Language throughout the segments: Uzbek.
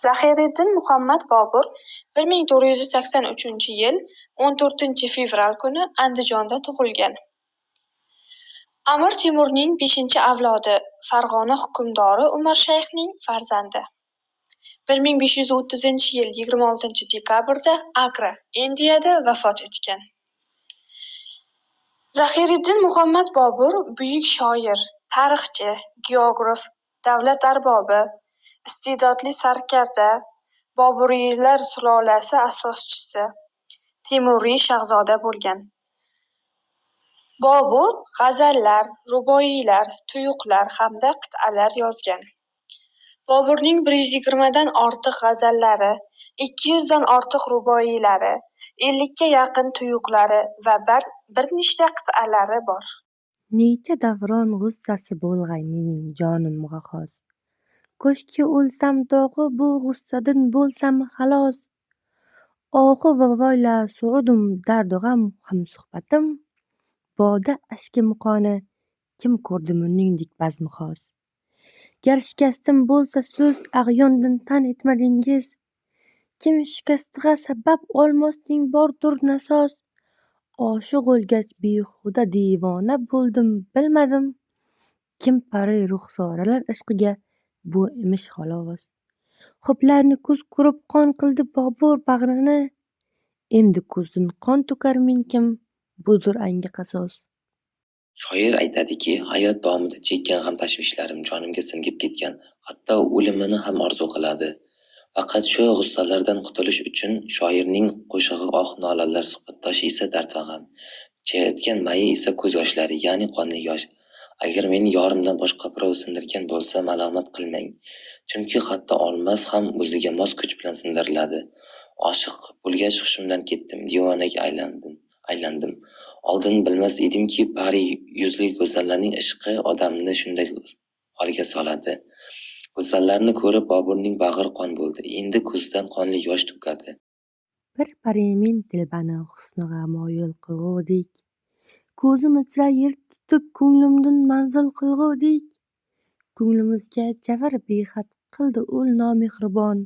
Zahiriddin Muhammad Bobur 1483-yil 14-fevral kuni Andijonda tug'ilgan. Amir Temurning 5-avlodi, Farg'ona hukmdori Umarshayxning farzandi. 1530-yil 26-dekabrda Agra, Indiyada vafot etgan. Zahiriddin Muhammad Bobur buyuk shoir, tarixchi, geograf, davlat arbobi, iste'dodli sarkarda, Boburiylar sulolasi asoschisi, Temuriy shahzoda bo'lgan. Bobur g'azallar, ruboiylar, tuyuqlar hamda qit'alar yozgan. Boburning 120 dan ortiq g'azallari, 200 dan ortiq ruboiylari, 50 ga yaqin tuyuqlari va bir nechta qit'alari bor. Necha davron g'ussasi bo'lg'ay mening jonimg'a xos. Koshki o'lsam dog'i bu g'ussadin bo'lsam xalos. Ohu vovoyla su'udim dardu g'am hamsuhbatim. Boda ashkim qoni kim ko'rdi muningdek bazmi xos. Gar shikastim bo'lsa so'z ag'yondin tan etmadingiz. Kim shikastig'a sabab olmosning bordur nasos. Oshiq o'lgach behuda devona bo'ldim bilmadim. Kim pari ruxsoralar ishqiga bu emish xalos. Xo'plarni ko'z ko'rib qon qildi Bobur bag'rini. Endi ko'zdin qon to'karmen kim, budur anga qasos. Shoir aytadiki, hayot davomida chekkan g'am-tashvishlarim jonimga singib ketgan, hatto o'limini ham orzu qiladi. Faqat shu g'ussalardan qutulish uchun shoirning qo'shig'i oh-nolalar, suhbatdoshi esa dard va g'am, ichayotgan mayi esa ko'z yoshlari, ya'ni qonli yosh. Agar meni yorimdan boshqa birov sindirgan bo'lsa, malomat qilmang. Chunki hatto olmos ham o'ziga mos kuch bilan sindiriladi. Oshiq bo'lgach hushimdan ketdim, devonaga aylandim. Oldin bilmas edimki, pari yuzli go'zallarning ishqi odamni shunday holga soladi. Go'zallarni ko'rib Boburning bag'ri qon bo'ldi. Endi ko'zidan qonli yosh to'kadi. Bir parimin telbani husnig'a moyil qilg'udik. Ko'zim ichra yer tutib ko'nglimdin manzil qilg'udik. Ko'nglimizga jabr behad qildi ul nomehribon.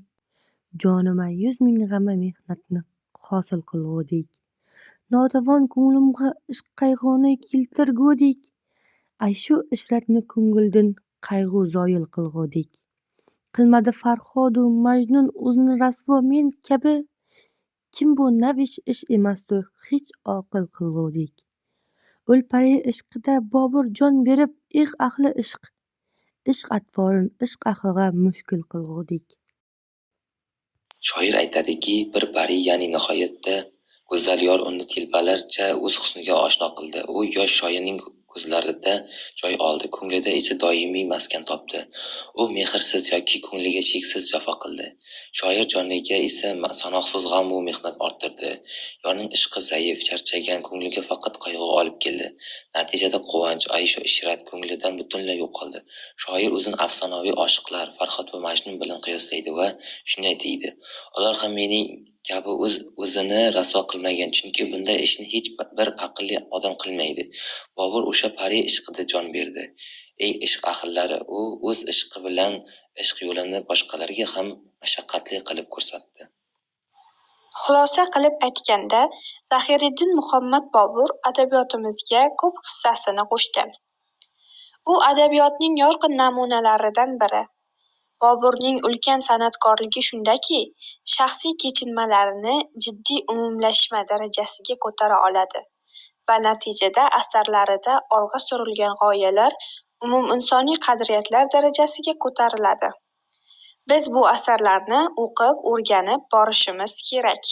Jonima yuz ming g'ami mehnatni hosil qilg'udik. Notavon ko'nglimga ishq qayg'uni keltirgudik. Ayshu ishratni ko'ngildin qayg'u zoyil qilg'udik. Qilmadi Farhodu Majnun o'zini rasvo men kabi. Kim bu navish ish emasdur hech oqil qilg'udik. Ul pari ishqida Bobur jon berib, eh ahli ishq. Ishq atvorin ishq ahliga mushkul qilg'udik. Shoir aytadiki, bir pari, ya'ni nihoyatda go'zal yor uni telbalarcha o'z husniga oshno qildi. U yosh shoirning ko'zlarida joy oldi, ko'nglida esa doimiy maskan topdi. U mehrsiz yoki ko'ngliga cheksiz jafo qildi. Shoir joniga esa sanoqsiz g'am-u mehnat orttirdi. Yorning ishqi zaif, charchagan ko'ngliga faqat qayg'u olib keldi. Natijada quvonch, ayshu ishrat ko'nglidan butunlay yo'qoldi. Shoir o'zini afsonaviy oshiqlar Farhod va Majnun bilan qiyoslaydi va shunday deydi: Ular ham mening kabi o'z-o'zini rasvo qilmagan, chunki bunday ishni hech bir aqlli odam qilmaydi. Bobur o'sha pari ishqida jon berdi. Ey ishq ahllari, u o'z ishqi bilan ishq yo'lini boshqalarga ham mashaqqatli qilib ko'rsatdi. Xulosa qilib aytganda, Zahiriddin Muhammad Bobur adabiyotimizga ko'p hissasini qo'shgan. U adabiyotning yorqin namunalaridan biri. Boburning ulkan san'atkorligi shundaki, shaxsiy kechinmalarini jiddiy umumlashma darajasiga ko'tara oladi va natijada asarlarida olg'a surilgan g'oyalar umuminsoniy qadriyatlar darajasiga ko'tariladi. Biz bu asarlarni o'qib, o'rganib borishimiz kerak.